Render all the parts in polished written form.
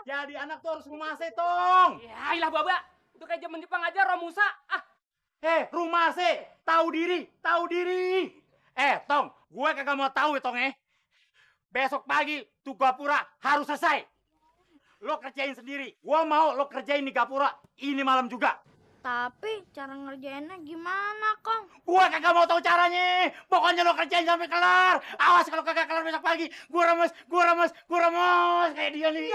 Jadi anak tuh harus rumase, Tong. Ya ilah Baba. Udah kayak zaman Jepang aja Romusa. Rumase. Tahu diri, tahu diri. Tong, gue kagak mau tahu ya, Tong, Besok pagi tuh gapura harus selesai. Lo kerjain sendiri. Gua mau lo kerjain di gapura ini malam juga. Tapi cara ngerjainnya gimana, Kong? Gua kagak mau tahu caranya. Pokoknya lo kerjain sampai kelar. Awas kalau kagak kelar besok pagi, gua remes kayak dia nih.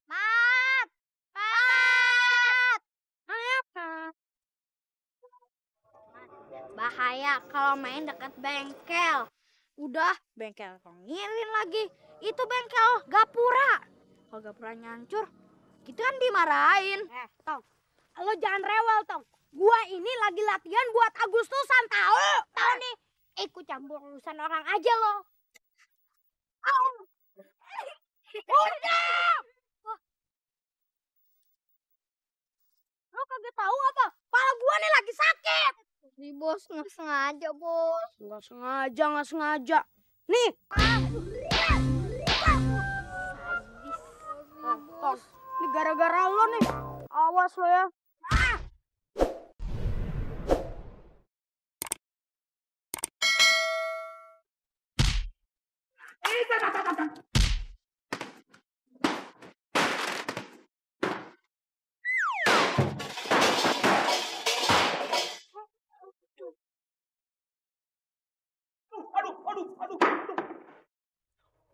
Mat! Bahaya kalau main dekat bengkel. Udah, bengkel kongilin lagi. Itu bengkel gapura. Kalau gapuranya hancur, kita kan dimarahin. Tong, lo jangan rewel, Tong. Gua ini lagi latihan buat Agustusan, tahu? Tahu nih, ikut campur urusan orang aja lo. Udah! Lo kagak tahu apa? Kepala gua nih lagi sakit. Si bos nggak sengaja, bos. Nggak sengaja. Nih. Tong, ini gara-gara lo nih. Awas lo ya.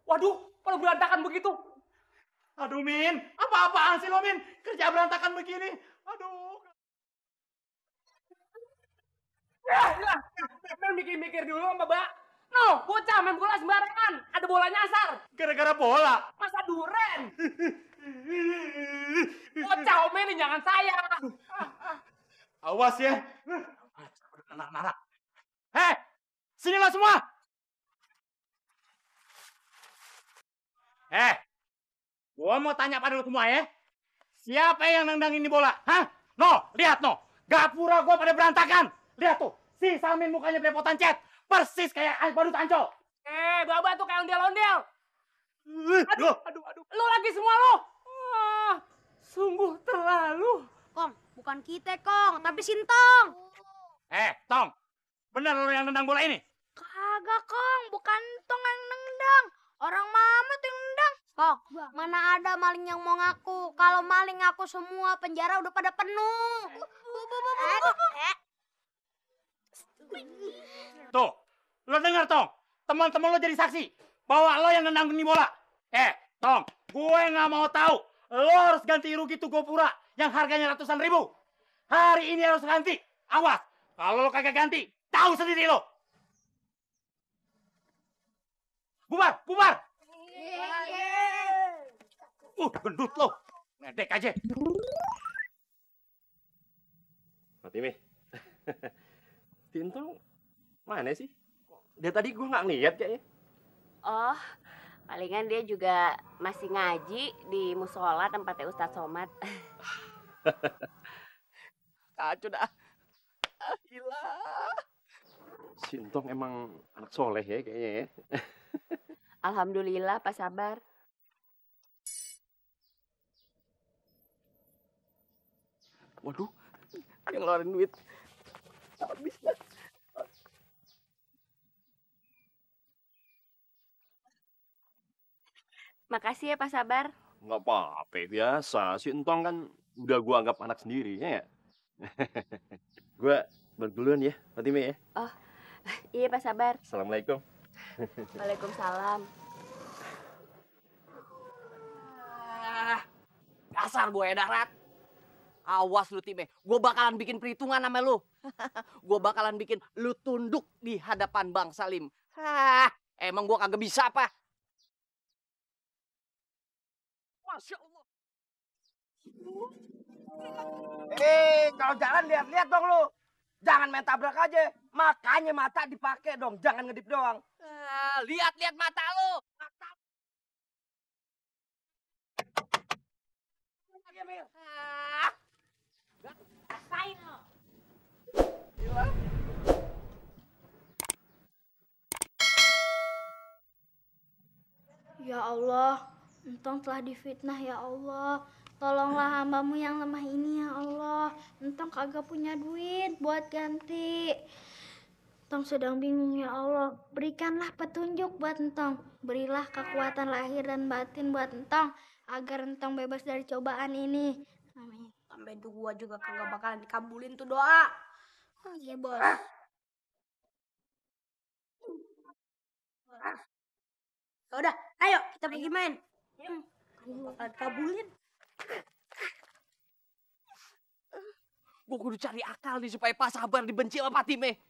Waduh, kalau berantakan begitu. Aduh, Min. Apa-apaan sih lo, Min? Kerja berantakan begini. Aduh. Mikir dulu Mbak. No, bocah main bola sembarangan. Ada bola nyasar. Gara-gara bola. Masa duren. Bocah omelin jangan saya. Awas ya. Anak-anak. Sini lo semua. Gua mau tanya pada lu semua ya. Siapa yang nendangin ini bola? Hah? No, lihat no. Gapura gua pada berantakan. Lihat tuh. Si Samin mukanya belepotan cat. Persis kayak badut ancol. Baba tuh kayak ondel-ondel. Aduh. Lu lagi semua lu. Sungguh terlalu. Kong, bukan kita, Kong, tapi Sintong. Tong. Bener lu yang nendang bola ini? Kagak, Kong. Bukan Tong yang nendang. Orang Mamat yang nendang. Kong, mana ada maling yang mau ngaku? Kalau maling ngaku semua, penjara udah pada penuh. Tuh, lo denger, Tong. Teman-teman lo jadi saksi bahwa lo yang nendang ini bola. Tong, gue nggak mau tahu. Lo harus ganti rugi tuh Gapura yang harganya ratusan ribu. Hari ini harus ganti. Awas, kalau lo kagak ganti, tahu sendiri lo. Bubar. Gendut lo. Ngedek aja. Fatime. Tintong mana sih? Dia tadi gue nggak ngeliat kayaknya. Oh, palingan dia juga masih ngaji di musola tempatnya Ustadz Somad. Kacau dah. Gila. Sintong emang anak soleh ya kayaknya ya. Alhamdulillah Pak Sabar. Waduh, yang ngeluarin duit. Habis dah. Makasih ya Pak Sabar. Nggak apa-apa, biasa. Sintong kan udah gue anggap anak sendiri, ya. Gue balik duluan ya, Fatime ya. Oh, iya Pak Sabar. Assalamualaikum. Waalaikumsalam. Dasar buaya darat. Awas lu Time, gue bakalan bikin perhitungan sama lu. Gue bakalan bikin lu tunduk di hadapan Bang Salim. Emang gue kagak bisa apa? Masya Allah. Kalau jalan lihat-lihat dong lu. Jangan main tabrak aja. Makanya mata dipakai dong, jangan ngedip doang. Lihat-lihat mata lu. Rasain lo. Ya Allah, Entong telah difitnah ya Allah. Tolonglah hambamu yang lemah ini ya Allah. Entong kagak punya duit buat ganti. Entong sedang bingung ya Allah. Berikanlah petunjuk buat Entong. Berilah kekuatan lahir dan batin buat Entong. Agar Entong bebas dari cobaan ini. Amin. Sampai itu gua juga kagak bakalan dikabulin tuh doa. Oh iya bos. Udah, ayo kita pergi main. Bakalan dikabulin. Gue kudu cari akal nih supaya Pak Sabar dibenci sama Patime.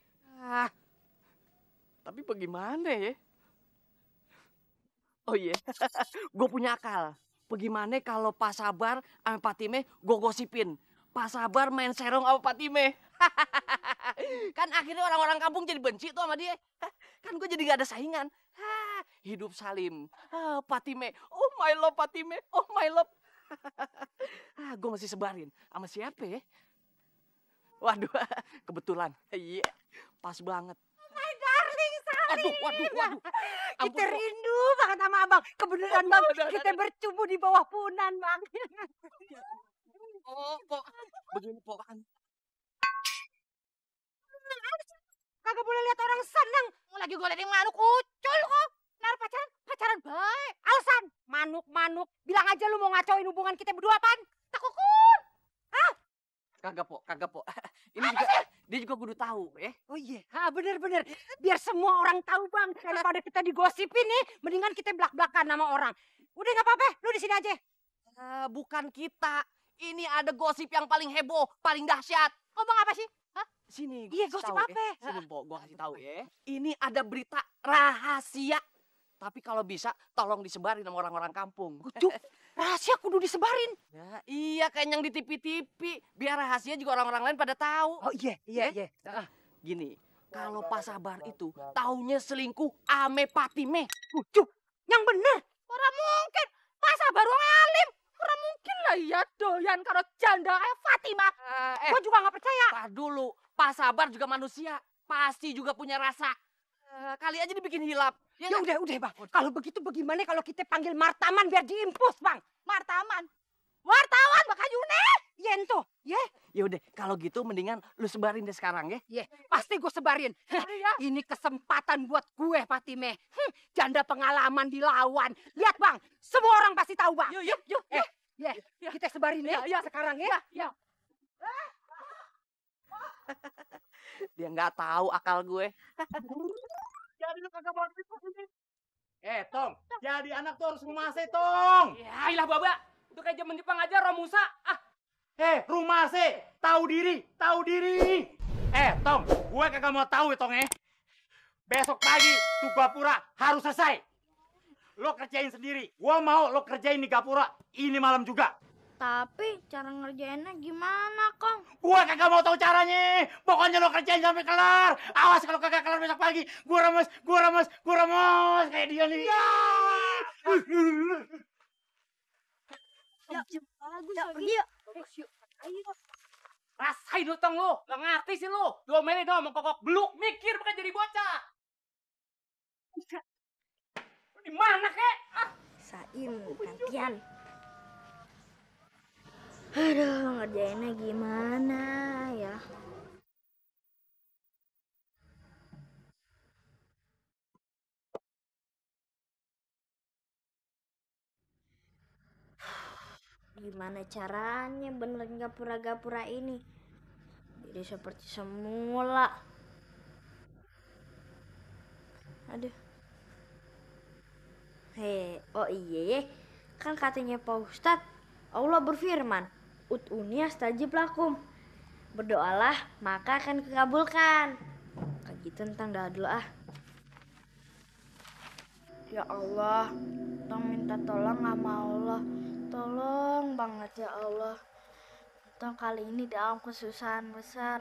Tapi bagaimana ya? Oh iya, gue punya akal. Bagaimana kalau Pak Sabar sama Patime gue gosipin. Pak Sabar main serong sama Patime. Kan akhirnya orang-orang kampung jadi benci tuh sama dia. Kan gue jadi gak ada saingan. Hidup Salim. Patime. Oh my love Patime. Oh my love. Gue mesti sebarin. Sama siapa ya? Waduh, kebetulan. Iya, pas banget. My darling Salim. Waduh. Kita rindu banget sama abang. Kebenaran bang, kita bercumbu di bawah punan bang. Oh, Pok. Begini, Pok. Kagak boleh lihat orang seneng. Lagi goleting manuk ucul kok. Nar pacaran baik. Alasan, manuk. Bilang aja lu mau ngacoin hubungan kita berdua pan. Takukun. Kagak, Pok. Ini juga, dia juga kudu tahu, ya. Oh iya, bener. Biar semua orang tahu bang. Daripada kita digosipin nih, mendingan kita belak-belakan sama orang. Udah nggak apa-apa, lu di sini aja. Bukan kita. Ini ada gosip yang paling heboh, paling dahsyat. Ngomong apa sih? Sini, Iya, gosip tahu, apa? Sini, Pok, gua kasih tahu ya. Ini ada berita rahasia. Tapi kalau bisa, tolong disebarin sama orang-orang kampung. Tuh, rahasia kudu disebarin. Ya, iya, kayak yang di TV-TV. Biar rahasia juga orang-orang lain pada tahu. Oh iya. Gini, kalau Pak Sabar itu taunya selingkuh ame Patime. Tuh, yang bener. Orang mungkin. Pak Sabar wong alim. Orang mungkin lah ya doyan karo janda kayak Fatimah. Gua juga nggak percaya. Tar dulu, Pak Sabar juga manusia. Pasti juga punya rasa. Kali aja dibikin hilap. Ya udah bang. Kalau begitu bagaimana kalau kita panggil Martaman biar diimpus bang? Martaman? Wartawan bakal Yune? Yen tuh, ya? Ya udah, kalau gitu mendingan lu sebarin deh sekarang ya. Iya, pasti gue sebarin. Ini kesempatan buat gue, Fatime. Janda pengalaman dilawan. Lihat bang, semua orang pasti tahu bang. Yuk. Kita sebarin ya. Sekarang ya. Dia nggak tahu akal gue. Jadi lu kagak mau ini. Tong, jadi anak tuh harus rumase, Tong. Ya ilah baba. Itu kayak zaman Jepang aja Romusa. Rumase, tahu diri. Tong, gue kagak mau tahu ya, Tong ya. Besok pagi tuh gapura harus selesai. Lo kerjain sendiri. Gua mau lo kerjain di gapura ini malam juga. Tapi cara ngerjainnya gimana, Kong? Gua kagak mau tahu caranya. Pokoknya lo kerjain sampai kelar. Awas kalau kagak kelar besok pagi, gua remes kayak dia nih. Rasain lu tong lu. Gak ngerti sih lu. Domelin dong mengkokok beluk. Mikir bukan jadi bocah. Di mana kek? Sain, gantian. Aduh, ngerjainnya gimana ya? Gimana caranya benerin gapura-gapura ini? Jadi seperti semula. Aduh. Oh iya, kan katanya Pak Ustadz, Allah berfirman, Ud'uni astajib lakum. Berdoalah, maka akan dikabulkan. Kayak gitu tentang doa dulu ah. Ya Allah, tolong minta tolong sama Allah. Tolong banget ya Allah. Entong kali ini dalam kesusahan besar.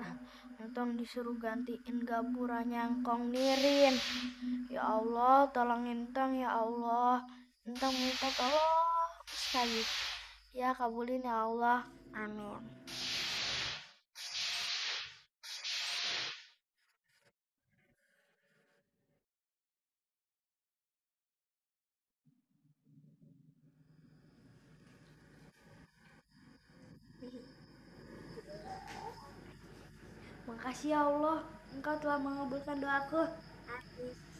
Entong disuruh gantiin gapuranya Engkong Nirin. Ya Allah, tolong Entong ya Allah. Entong minta tolong sekali. Ya kabulin ya Allah. Amin. Makasih ya Allah, Engkau telah mengabulkan doaku. Amin.